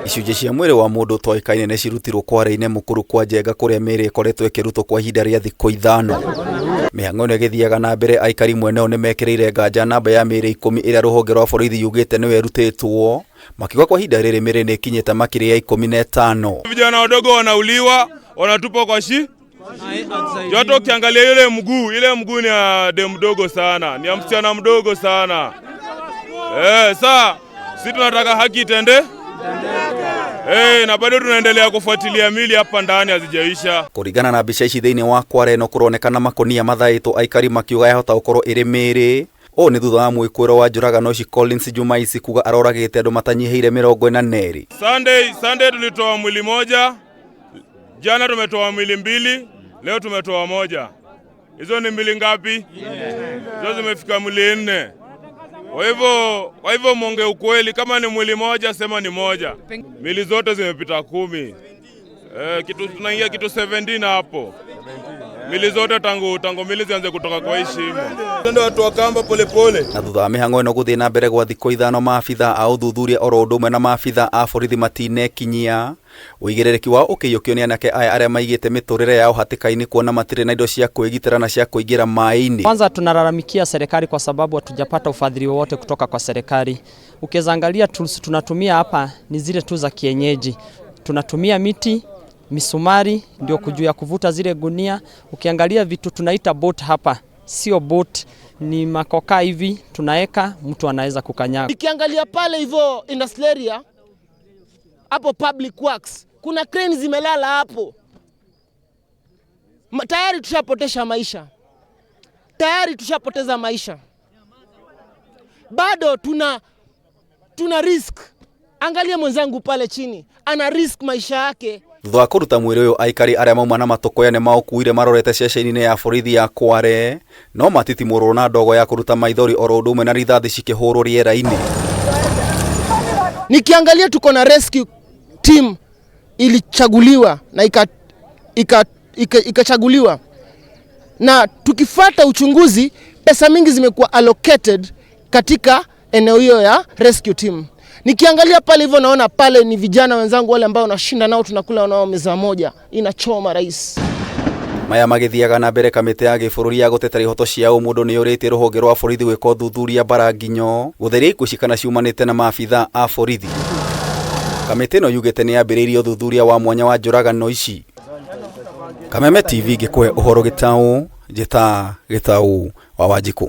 Icunjĩ cia mwĩrĩ wa mũndũ ũtoĩkaine nĩ cirutirwo Kware-inĩ Mũkuru kwa Njenga kũrĩa mĩĩrĩ ĩkoretwo ĩkĩrutwo kwa ihinda rĩa thikũ ithano. Mĩhang'o ĩno ĩgĩthiaga na mbere aikari mwena ũyũ nĩmekĩrĩire nganja namba ya mĩĩrĩ ikũmi ĩrĩa rũhonge rwa borithi yugĩte nĩyo ĩrutĩtwo, makiuga kwa ihinda rĩrĩ mĩĩrĩ nĩ ĩkinyĩte makĩria ya 15. Vijana wadogo wanauliwa, wanatupwa kwa shi Joto. Ukiangalia ile mguu, ile mguu ni ya dem mdogo sana, ni ya msichana mdogo sana. Saa si tunataka haki itende na bado tunaendelea kufuatilia mili hapa ndani hazijaisha. Kũringana na mbica ici thĩinĩ wa Kware ĩno kũronekana makonia mathaĩtwo aikari makiuga yahota gũkorwo ĩrĩ mĩĩrĩ. Ũũ nĩ thutha wa mwĩkũĩro wa njũragano ici Collins Jumaisi kuga aroragĩte andũ matanyihĩire 42. Sunday tulitoa mwili moja, jana tumetoa mwili mbili, leo tumetoa moja. Hizo ni mwili ngapi? Hizo zimefika mwili nne. Kwa hivyo mwonge ukweli, kama ni mwili moja sema ni moja. Mili zote zimepita 10. Kitu tunaingia kitu 17 hapo. Mili zote tangu mili zianze kutoka kwa hii shimo. Twende watu wa kamba polepole. Na thutha wa mĩhang'o ĩno gũthiĩ na mbere gwa thikũ ithano maabitha a ũthuthuria oro ũndũ ũmwe na maabitha a borithi matinekinyia ũigĩrĩrĩki wao ũkĩiyũkio nĩ anake aya arĩa maigĩte mĩtũrĩre yao hatĩka-inĩ kuona matirĩ na indo cia kwĩgitĩra na cia kũingĩra maĩ-inĩ. Kwanza tunalalamikia serikali kwa sababu hatujapata ufadhili wowote kutoka kwa serikali. Ukiweza angalia tools tunatumia hapa ni zile tu za kienyeji. Tunatumia miti, misumari ndio kujua kuvuta zile gunia. Ukiangalia vitu tunaita boat hapa, sio boat, ni makoka hivi tunaeka, mtu anaweza kukanyaga. Nikiangalia pale hivyo industrial area hapo public works, kuna crane zimelala hapo. Tayari tushapotesha maisha, tayari tushapoteza maisha, bado tuna risk. Angalia mwenzangu pale chini ana risk maisha yake. Thutha wa kũruta mwĩrĩ ũyũ aikari arĩa mauma na matũkũya nĩ maũkuire marorete ceceni-inĩ ya borithi ya Kware no matitimũrwo na ndogo ya kũruta maithori oro ũndũ ũmwe na rithathi cikĩhũrwo rĩera-inĩ. Nikiangalia tuko na rescue team ilichaguliwa na ikachaguliwa na tukifata uchunguzi, pesa mingi zimekuwa allocated katika eneo hiyo ya rescue team. Nikiangalia pale hivyo naona pale ni vijana wenzangu wale ambao nashinda nao tunakula nao meza moja, inachoma rais. Maya magĩthiaga na mbere kamĩtĩ ya gĩbũrũri ya gũtetera ihoto cia ũmũndũ nĩ yũrĩtie rũhonge rwa borithi gwĩka ũthuthuria mbara nginyo gũtheria ikuũ ici kana ciumanĩte na maabitha a borithi. Kamĩtĩ ĩno yugĩte nĩ yambĩrĩirie ũthuthuria wa mwanya wa njũragano ici. Kameme TV ngĩkũhe ũhoro gĩtaũ njĩta Gĩtaũ wa Wanjikũ.